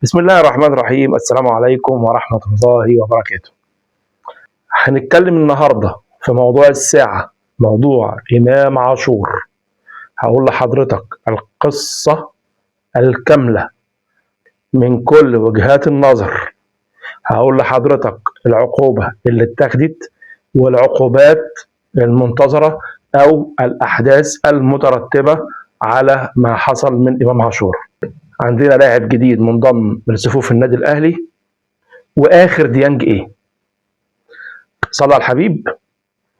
بسم الله الرحمن الرحيم. السلام عليكم ورحمة الله وبركاته. هنتكلم النهاردة في موضوع الساعة، موضوع إمام عاشور. هقول لحضرتك القصة الكاملة من كل وجهات النظر. هقول لحضرتك العقوبة اللي اتخذت والعقوبات المنتظرة أو الأحداث المترتبة على ما حصل من إمام عاشور. عندنا لاعب جديد منضم لصفوف النادي الأهلي، وآخر ديانج إيه؟ صلى على الحبيب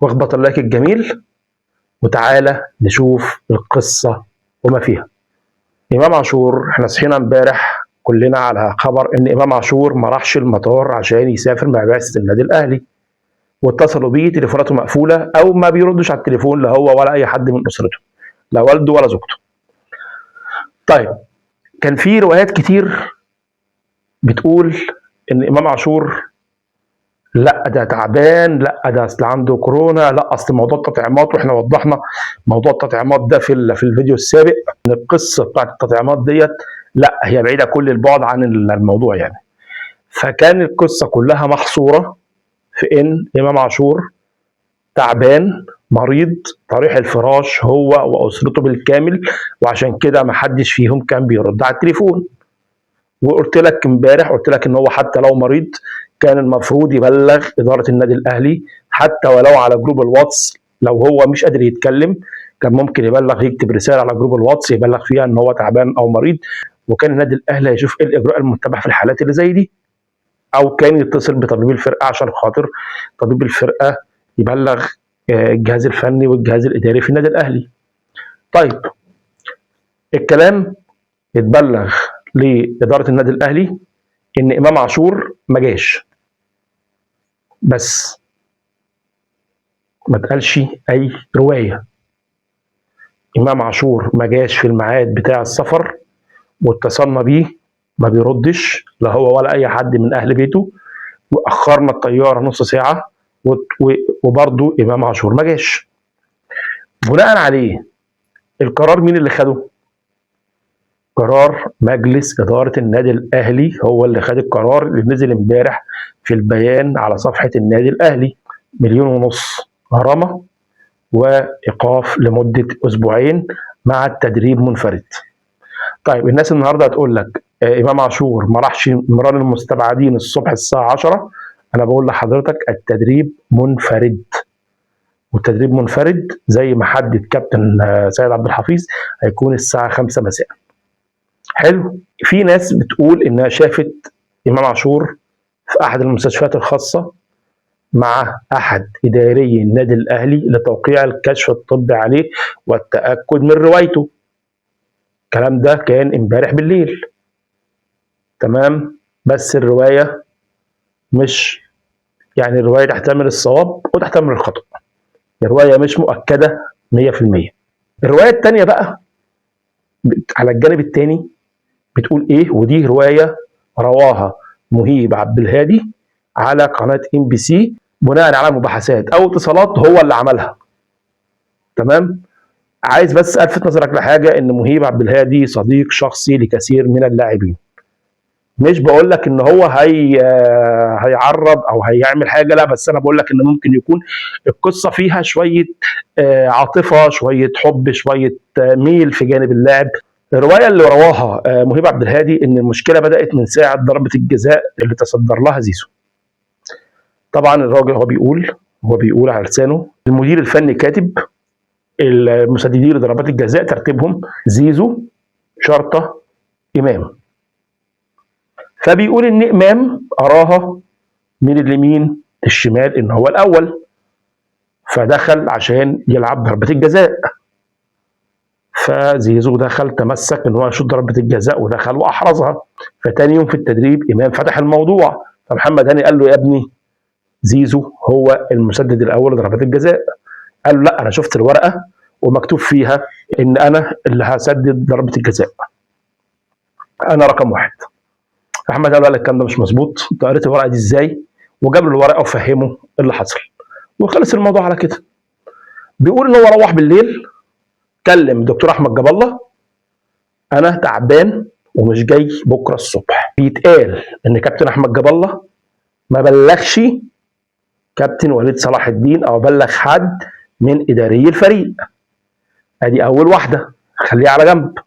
واخبط ال like الجميل وتعالى نشوف القصة وما فيها. إمام عاشور، احنا صحينا امبارح كلنا على خبر إن إمام عاشور ما راحش المطار عشان يسافر مع بعثة النادي الأهلي، واتصلوا بيه تليفوناته مقفولة أو ما بيردش على التليفون، لا هو ولا أي حد من أسرته، لا والده ولا زوجته. طيب، كان في روايات كتير بتقول ان امام عاشور لا ده تعبان، لا ده اصل عنده كورونا، لا اصل موضوع التطعيمات، واحنا وضحنا موضوع التطعيمات ده في الفيديو السابق ان القصة بتاعت التطعيمات ديت لا هي بعيدة كل البعد عن الموضوع يعني. فكان القصة كلها محصورة في ان امام عاشور تعبان، مريض، طريح الفراش هو واسرته بالكامل، وعشان كده ما حدش فيهم كان بيرد على التليفون. وقلت لك امبارح، قلت لك ان هو حتى لو مريض كان المفروض يبلغ ادارة النادي الاهلي حتى ولو على group الواتس. لو هو مش قادر يتكلم كان ممكن يبلغ، يكتب رسالة على group الواتس يبلغ فيها ان هو تعبان او مريض، وكان النادي الاهلي هيشوف ايه الاجراء المتبع في الحالات اللي زي دي، او كان يتصل بطبيب الفرقة عشان خاطر طبيب الفرقة يبلغ الجهاز الفني والجهاز الاداري في النادي الاهلي. طيب، الكلام اتبلغ لادارة النادي الاهلي ان امام عاشور ما جاش، بس ما اتقالش اي رواية. امام عاشور ما جاش في الميعاد بتاع السفر، واتصلنا بيه ما بيردش، لا هو ولا اي حد من اهل بيته، واخرنا الطيارة نص ساعة وبرضه امام عاشور ما جاش. بناء عليه القرار مين اللي خده؟ قرار مجلس إدارة النادي الأهلي هو اللي خد القرار اللي نزل امبارح في البيان على صفحة النادي الأهلي. 1.5 مليون غرامة وإيقاف لمدة أسبوعين مع التدريب منفرد. طيب، الناس النهارده هتقول لك إمام عاشور ما راحش مران المستبعدين الصبح الساعة 10. أنا بقول لحضرتك التدريب منفرد، والتدريب منفرد زي ما حدد كابتن سيد عبد الحفيظ هيكون الساعة 5 مساء. حلو. في ناس بتقول انها شافت امام عاشور في احد المستشفيات الخاصة مع احد اداري النادي الاهلي لتوقيع الكشف الطبي عليه والتاكد من روايته. الكلام ده كان امبارح بالليل. تمام، بس الرواية مش يعني الرواية تحتمل الصواب وتحتمل الخطأ. الرواية مش مؤكدة 100%. الرواية الثانية بقى على الجانب الثاني بتقول ايه؟ ودي رواية رواها مهيب عبد الهادي على قناة MBC بناء على مباحثات او اتصالات هو اللي عملها. تمام. عايز بس الفت نظرك لحاجة، ان مهيب عبد الهادي صديق شخصي لكثير من اللاعبين. مش بقول لك ان هو هي هيعرض او هيعمل حاجة، لا، بس انا بقول لك ان ممكن يكون القصة فيها شوية عاطفة، شوية حب، شوية ميل في جانب اللاعب. الرواية اللي رواها مهيب عبد الهادي ان المشكلة بدات من ساعة ضربه الجزاء اللي تصدر لها زيزو. طبعا الراجل هو بيقول على لسانه المدير الفني كاتب المسددين لضربات الجزاء ترتيبهم زيزو شرطه امام، فبيقول ان امام اراها من اليمين للشمال ان هو الاول، فدخل عشان يلعب ضربه الجزاء، فزيزو دخل تمسك ان هو يشوط ضربه الجزاء ودخل واحرزها. فتاني يوم في التدريب امام فتح الموضوع، فمحمد هاني قال له يا ابني زيزو هو المسدد الاول لضربات الجزاء. قال له لا، انا شفت الورقة ومكتوب فيها ان انا اللي هسدد ضربه الجزاء، انا رقم واحد. احمد قال له الكلام ده مش مظبوط، انت قريت الورقة دي ازاي؟ وجاب له الورقة وفهمه اللي حصل، وخلص الموضوع على كده. بيقول ان هو روح بالليل كلم دكتور احمد جاب الله، انا تعبان ومش جاي بكره الصبح. بيتقال ان كابتن احمد جاب الله ما بلغش كابتن وليد صلاح الدين او بلغ حد من اداري الفريق. ادي اول واحدة، خليها على جنب.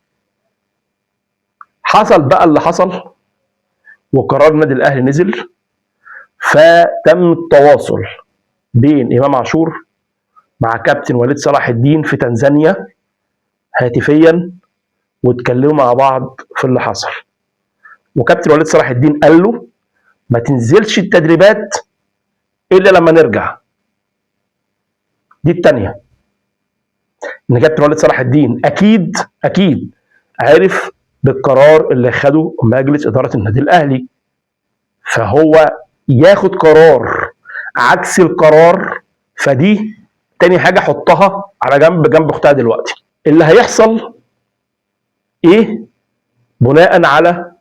حصل بقى اللي حصل وقرار النادي الاهلي نزل، فتم التواصل بين امام عاشور مع كابتن وليد صلاح الدين في تنزانيا هاتفيا، واتكلموا مع بعض في اللي حصل. وكابتن وليد صلاح الدين قال له ما تنزلش التدريبات الا لما نرجع. دي الثانية، ان كابتن وليد صلاح الدين اكيد اكيد عرف بالقرار اللي خده مجلس ادارة النادي الاهلي، فهو ياخد قرار عكس القرار. فدي تاني حاجة حطها على جنب جنب اختها دلوقتي. اللي هيحصل ايه بناء على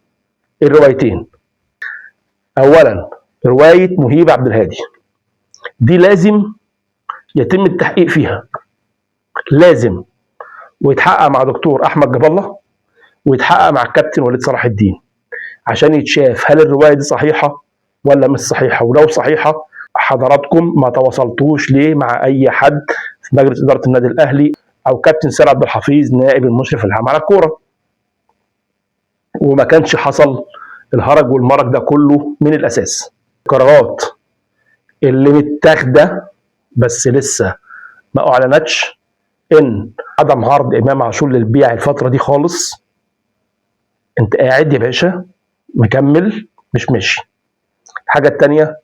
الروايتين؟ اولا رواية مهيب عبد الهادي، دي لازم يتم التحقيق فيها، لازم، ويتحقق مع دكتور احمد جاب الله ويتحقق مع الكابتن وليد صلاح الدين عشان يتشاف هل الرواية دي صحيحه ولا مش صحيحه. ولو صحيحه حضراتكم ما تواصلتوش ليه مع اي حد في مجلس ادارة النادي الاهلي او كابتن سيد عبد الحفيظ نائب المشرف العام على الكورة، وما كانش حصل الهرج والمرج ده كله من الاساس. القرارات اللي متاخده بس لسه ما اعلنتش ان عدم عرض امام عاشور للبيع الفترة دي خالص. انت قاعد يا باشا مكمل مش ماشي. الحاجة الثانية،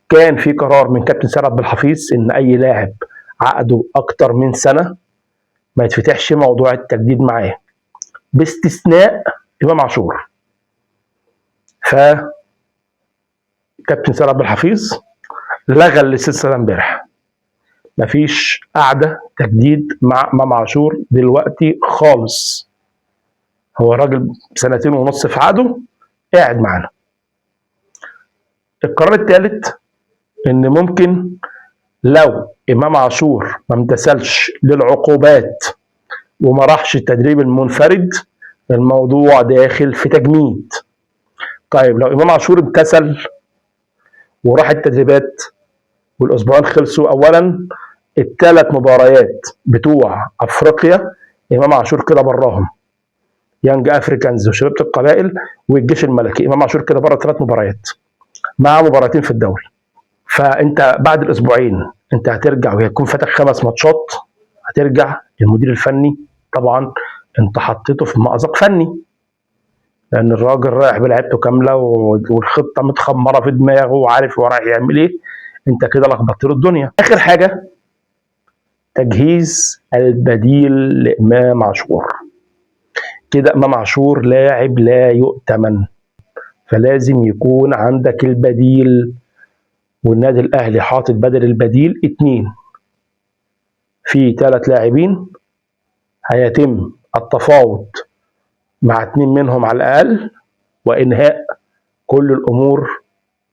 كان في قرار من كابتن سيد عبد الحفيظ ان اي لاعب عقده اكتر من سنة ما يتفتحش موضوع التجديد معاه باستثناء امام عاشور. ف كابتن سيد عبد الحفيظ لغى السلسلة امبارح، مفيش قعدة تجديد مع امام عاشور دلوقتي خالص. هو راجل 2.5 سنين في عقده قاعد معانا. القرار الثالث ان ممكن لو امام عاشور ما امتثلش للعقوبات وما راحش التدريب المنفرد الموضوع داخل في تجميد. طيب لو امام عاشور امتثل وراح التدريبات والاسبوعين خلصوا، اولا الثلاث مباريات بتوع افريقيا امام عاشور كده براهم، يانج افريكانز وشبيبه القبائل والجيش الملكي، امام عاشور كده بره 3 مباريات مع مباراتين في الدوري. فانت بعد الاسبوعين انت هترجع وهيكون فاتك 5 ماتشات، هترجع المدير الفني طبعا انت حطيته في مأزق فني، لان الراجل رايح بلعبته كاملة والخطه متخمره في دماغه وعارف هو رايح يعمل ايه. انت كده لخبطت له الدنيا. اخر حاجة تجهيز البديل لامام عاشور. كده امام عاشور لاعب لا يؤتمن، فلازم يكون عندك البديل، والنادي الاهلي حاطط بدل البديل 2 في 3 لاعبين، هيتم التفاوض مع 2 منهم على الاقل وانهاء كل الامور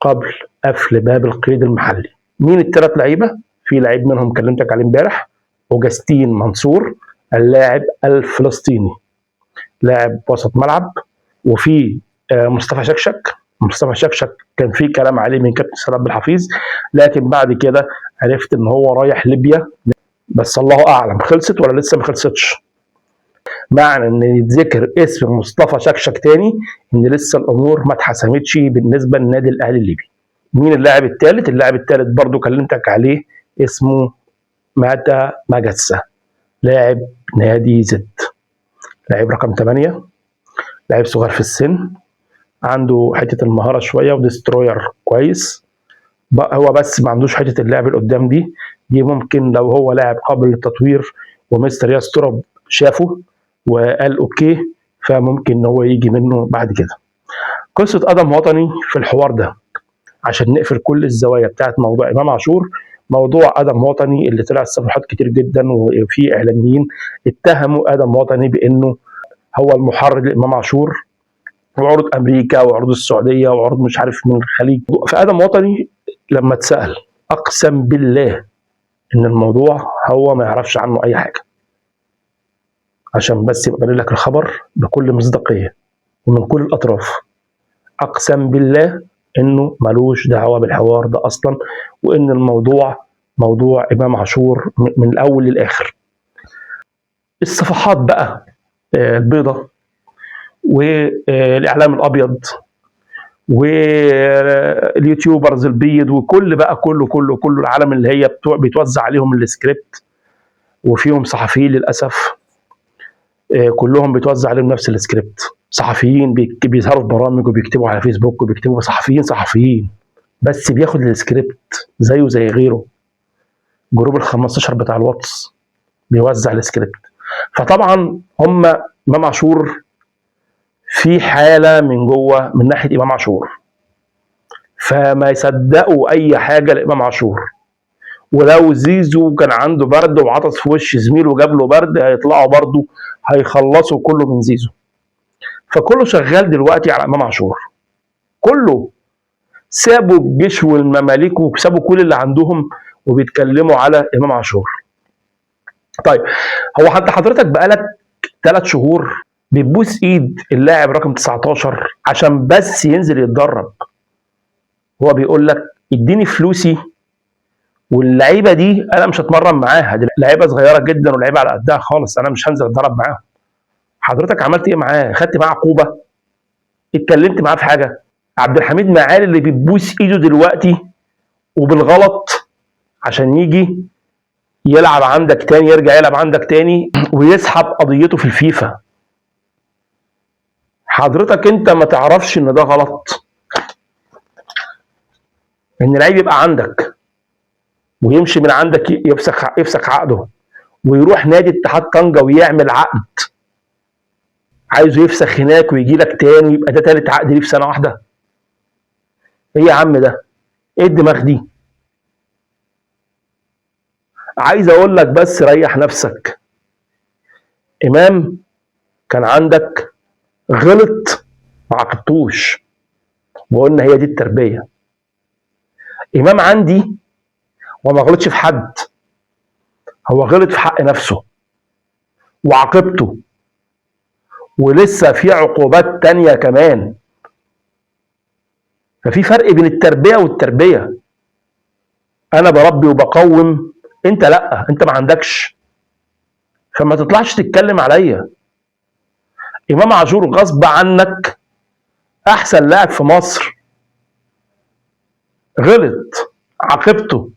قبل قفل باب القيد المحلي. مين ال3 لعيبة؟ في لعيب منهم كلمتك عليه امبارح، اوجستين منصور اللاعب الفلسطيني لاعب وسط ملعب، وفي مصطفى شكشك. مصطفى شكشك كان في كلام عليه من كابتن سيد عبد الحفيظ، لكن بعد كده عرفت ان هو رايح ليبيا، بس الله اعلم خلصت ولا لسه ما خلصتش. معنى ان يتذكر اسم مصطفى شكشك تاني ان لسه الامور ما اتحسمتش بالنسبة للنادي الاهلي الليبي. مين اللاعب الثالث؟ اللاعب الثالث برضو كلمتك عليه، اسمه ماتا ماجاسا، لاعب نادي زد، لاعب رقم 8، لاعب صغير في السن، عنده حتة المهارة شوية وديستروير كويس، هو بس ما عندوش حتة اللعب اللي قدام دي ممكن لو هو لاعب قابل للتطوير ومستر ياستروب شافه وقال okay، فممكن ان هو يجي منه بعد كده. قصة ادم وطني في الحوار ده عشان نقفل كل الزوايا بتاعت موضوع امام عاشور. موضوع ادم وطني اللي طلع الصفحات كتير جدا، وفي اعلاميين اتهموا ادم وطني بانه هو المحرض لامام عاشور، وعروض امريكا وعروض السعودية وعروض مش عارف من الخليج. فادم وطني لما اتسال اقسم بالله ان الموضوع هو ما يعرفش عنه اي حاجة، عشان بس يبقى لك الخبر بكل مصداقية ومن كل الاطراف. اقسم بالله انه ملوش دعوه بالحوار ده اصلا، وان الموضوع موضوع امام عاشور من الاول للاخر. الصفحات بقى البيضة والاعلام الابيض وال YouTubers البيض وكل بقى كله كله كله العالم اللي هي بيتوزع عليهم السكريبت، وفيهم صحفيين للاسف كلهم بيتوزع عليهم نفس السكريبت. صحفيين بيظهروا في برامج وبيكتبوا على فيسبوك وبيكتبوا، صحفيين بس بياخد السكريبت زيه زي غيره. group ال 15 بتاع الواتس بيوزع السكريبت. فطبعا هم امام عاشور في حاله من جوه من ناحية امام عاشور، فما يصدقوا اي حاجة لامام عاشور. ولو زيزو كان عنده برد وعطس في وش زميله وجاب له برد، هيطلعوا برضه هيخلصوا كله من زيزو. فكله شغال دلوقتي على امام عاشور، كله سابوا الجيش والمماليك وسابوا كل اللي عندهم وبيتكلموا على امام عاشور. طيب هو حتى حضرتك بقالك 3 شهور بتبوس ايد اللاعب رقم 19 عشان بس ينزل يتدرب. هو بيقول لك اديني فلوسي واللعيبة دي انا مش هتمرن معاها، دي لعيبة صغيرة جدا ولعيبة على قدها خالص، انا مش هنزل اتدرب معاهم. حضرتك عملت ايه معاه؟ خدت معاه عقوبه؟ اتكلمت معاه في حاجة؟ عبد الحميد معالي اللي بيبوس ايده دلوقتي وبالغلط عشان يجي يلعب عندك تاني، يرجع يلعب عندك تاني ويسحب قضيته في الفيفا. حضرتك انت ما تعرفش ان ده غلط، ان لعيب يبقى عندك ويمشي من عندك يفسخ عقده ويروح نادي اتحاد طنجة ويعمل عقد، عايزه يفسخ هناك ويجي لك تاني ويبقى ده تالت عقد ليه في سنة واحدة. ايه يا عم ده؟ ايه الدماغ دي؟ عايز اقول لك بس ريح نفسك. امام كان عندك غلط ما عاقبتوش، وقلنا هي دي التربية. امام عندي وما غلطش في حد، هو غلط في حق نفسه وعاقبته، ولسه في عقوبات تانية كمان. ففي فرق بين التربية والتربية. انا بربي وبقوم، انت لا، انت ما عندكش، فما تطلعش تتكلم عليا. امام عاشور غصب عنك احسن لاعب في مصر، غلط عاقبته،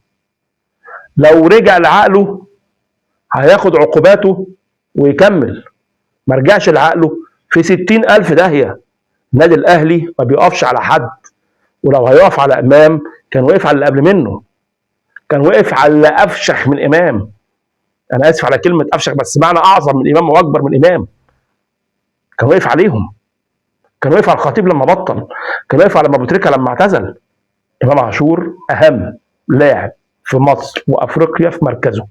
لو رجع لعقله هياخد عقوباته ويكمل، ما رجعش لعقله في 60,000 داهية. النادي الاهلي ما بيقفش على حد، ولو هيقف على امام كان وقف على اللي قبل منه، كان وقف على اللي افشخ من امام. انا اسف على كلمة افشخ، بس معنى اعظم من امام واكبر من امام. كان واقف عليهم، كان واقف على الخطيب لما بطل، كان واقف على ابو تريكه لما اعتزل. امام عاشور اهم لاعب في مصر وافريقيا في مركزه،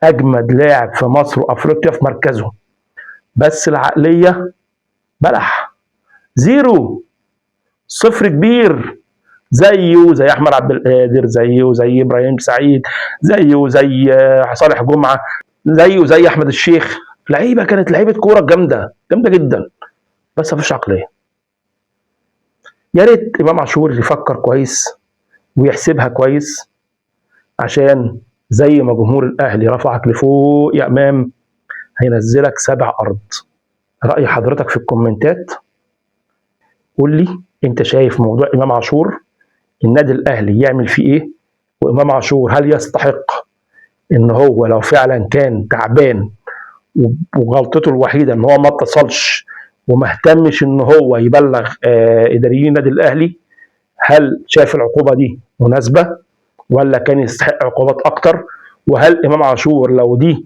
اجمد لاعب في مصر وافريقيا في مركزه، بس العقلية بلح، زيرو، صفر كبير. زيه زي احمد عبد القادر، زيه زي ابراهيم سعيد، زيه زي صالح جمعه، زيه زي احمد الشيخ. لعيبة كانت لعيبة كورة جامدة جامدة جدا، بس مفيش عقلية. يا ريت امام عاشور يفكر كويس ويحسبها كويس، عشان زي ما جمهور الاهلي رفعك لفوق يا امام هينزلك 7 ارض. راي حضرتك في الكومنتات، قول لي انت شايف موضوع امام عاشور النادي الاهلي يعمل فيه ايه، وامام عاشور هل يستحق ان هو لو فعلا كان تعبان وغلطته الوحيدة ان هو ما اتصلش وما اهتمش ان هو يبلغ اداريين النادي الاهلي، هل شايف العقوبة دي مناسبة ولا كان يستحق عقوبات اكتر؟ وهل امام عاشور لو دي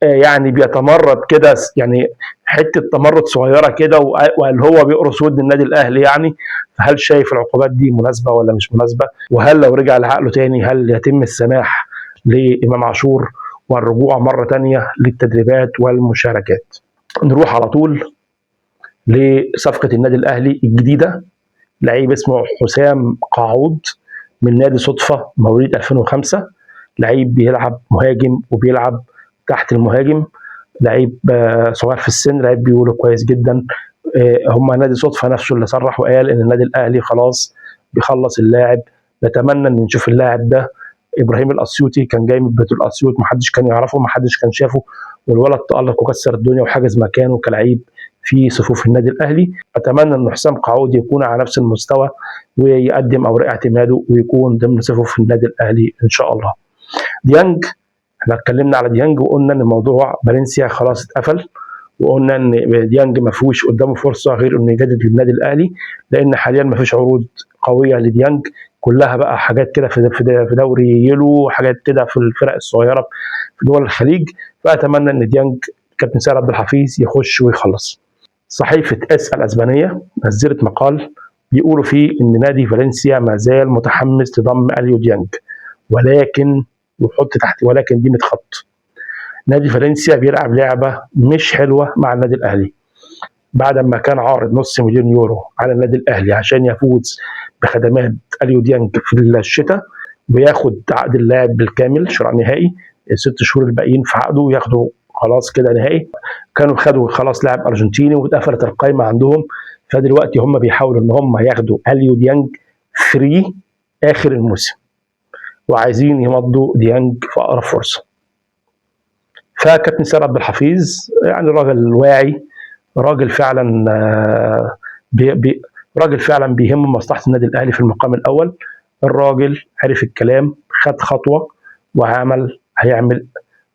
يعني بيتمرد كده، يعني حتة تمرد صغيرة كده وقال هو بيقرص ود النادي الاهلي يعني، فهل شايف العقوبات دي مناسبة ولا مش مناسبة؟ وهل لو رجع لعقله تاني هل يتم السماح لامام عاشور والرجوع مرة تانية للتدريبات والمشاركات؟ نروح على طول لصفقه النادي الاهلي الجديدة، لعيب اسمه حسام قاعود من نادي صدفة، مواليد 2005، لعيب بيلعب مهاجم وبيلعب تحت المهاجم، لعيب صغير في السن، لعيب بيقولوا كويس جدا، هم نادي صدفة نفسه اللي صرح وقال ان النادي الاهلي خلاص بيخلص اللاعب. نتمنى ان نشوف اللاعب ده. ابراهيم الاسيوطي كان جاي من بترول اسيوط، محدش كان يعرفه، محدش كان شافه، والولد تالق وكسر الدنيا وحجز مكانه كلعيب في صفوف النادي الاهلي. اتمنى ان حسام قعودي يكون على نفس المستوى ويقدم اوراق اعتماده ويكون ضمن صفوف النادي الاهلي ان شاء الله. ديانج، احنا اتكلمنا على ديانج وقلنا ان موضوع فالنسيا خلاص اتقفل، وقلنا ان ديانج ما فيهوش قدامه فرصة غير انه يجدد للنادي الاهلي، لان حاليا ما فيش عروض قوية لديانج، كلها بقى حاجات كده في دوري يلو، حاجات كده في الفرق الصغيرة في دول الخليج. فاتمنى ان ديانج كابتن سيد عبد الحفيظ يخش ويخلص. صحيفة اس الاسبانية نزلت مقال بيقولوا فيه ان نادي فالنسيا ما زال متحمس لضم اليو ديانج، ولكن، وحط تحت ولكن دي متخط، نادي فالنسيا بيلعب لعبه مش حلوة مع النادي الاهلي. بعد ما كان عارض 500,000 يورو على النادي الاهلي عشان يفوز بخدمات اليو ديانج في الشتاء وياخد عقد اللاعب بالكامل شراء نهائي، ال6 شهور الباقيين في عقده وياخدوا خلاص كده نهائي. كانوا خدوا خلاص لاعب ارجنتيني واتقفلت القايمة عندهم، فدلوقتي هم بيحاولوا ان هم ياخدوا اليو ديانج free اخر الموسم، وعايزين يمضوا ديانج في اقرب فرصة. فكابتن سيد عبد الحفيظ يعني راجل واعي، راجل فعلا بي بي راجل فعلا بيهم مصلحة النادي الاهلي في المقام الاول. الراجل عرف الكلام، خد خطوة وعمل، هيعمل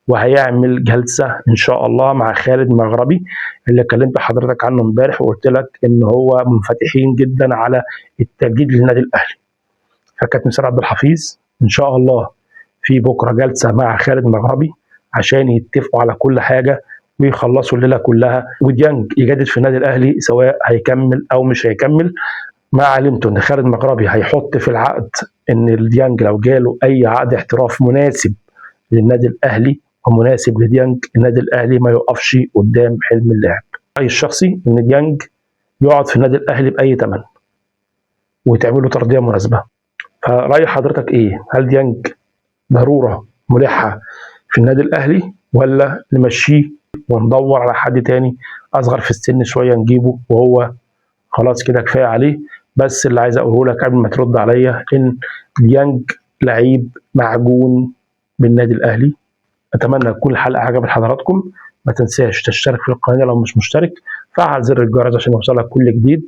وهيعمل جلسه ان شاء الله مع خالد مغربي اللي كلمت حضرتك عنه امبارح وقلت لك ان هو منفتحين جدا على التجديد للنادي الاهلي. فكابتن سيد عبد الحفيظ ان شاء الله في بكره جلسه مع خالد مغربي عشان يتفقوا على كل حاجة ويخلصوا الليلة كلها، وديانج يجدد في النادي الاهلي سواء هيكمل او مش هيكمل. ما علمت ان خالد مغربي هيحط في العقد ان الديانج لو جاله اي عقد احتراف مناسب للنادي الاهلي ومناسب لديانج، النادي الاهلي ما يقفش قدام حلم اللاعب. رايي الشخصي ان ديانج يقعد في النادي الاهلي باي ثمن وتعمل له ترضيه مناسبة. فراي حضرتك ايه؟ هل ديانج ضرورة ملحة في النادي الاهلي، ولا نمشيه وندور على حد تاني اصغر في السن شوية نجيبه وهو خلاص كده كفاية عليه؟ بس اللي عايز اقوله لك قبل ما ترد عليا ان ديانج لعيب معجون بالنادي الاهلي. اتمنى تكون الحلقة عجبت حضراتكم. ما تنساش تشترك في القناة لو مش مشترك، فعل زر الجرس عشان يوصلك كل جديد،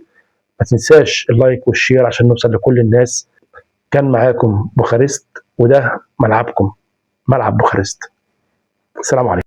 ما تنساش ال like وال share عشان نوصل لكل الناس. كان معاكم بوخارست، وده ملعبكم، ملعب بوخارست. السلام عليكم.